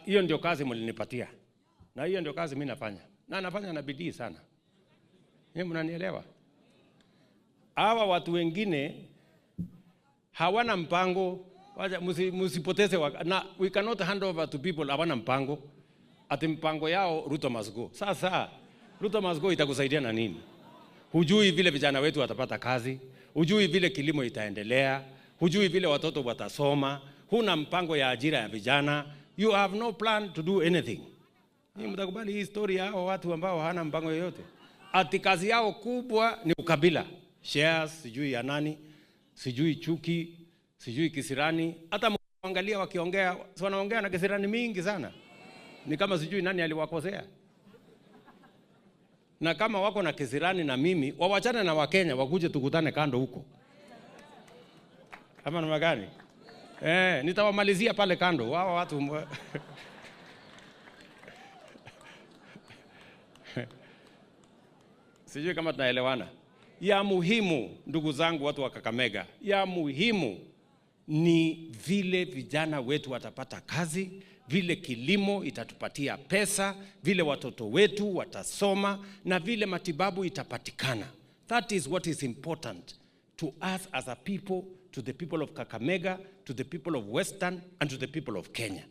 Hiyo ndio kazi mlinipatia, na hiyo ndio kazi mimi nafanya, na nafanya na bidii sana. Nyinyi mnanielewa? Hawa watu wengine hawana mpango. Wacha msipoteze na we cannot hand over to people hawana mpango. Ati mpango yao Ruto must go. Sasa Ruto must go itakusaidia na nini? Hujui vile vijana wetu watapata kazi, hujui vile kilimo itaendelea, hujui vile watoto watasoma, huna mpango ya ajira ya vijana. You have no plan to do anything. Ni mtakubali hii story ya hao watu ambao hawana mpango yoyote? Ati kazi yao kubwa ni ukabila, shares, sijui ya nani, sijui chuki, sijui kisirani. Hata mwangalia wakiongea, si wanaongea na kisirani mingi sana. Ni kama sijui nani aliwakosea. Na kama wako na kisirani na mimi, wawachane na Wakenya, wakuje tukutane kando huko. Ama namna gani? Nitawamalizia pale kando. Wao watu sijui kama tunaelewana. Ya muhimu ndugu zangu watu wa Kakamega, ya muhimu ni vile vijana wetu watapata kazi, vile kilimo itatupatia pesa, vile watoto wetu watasoma na vile matibabu itapatikana. That is what is important to us as a people, to the people of Kakamega, to the people of Western and to the people of Kenya.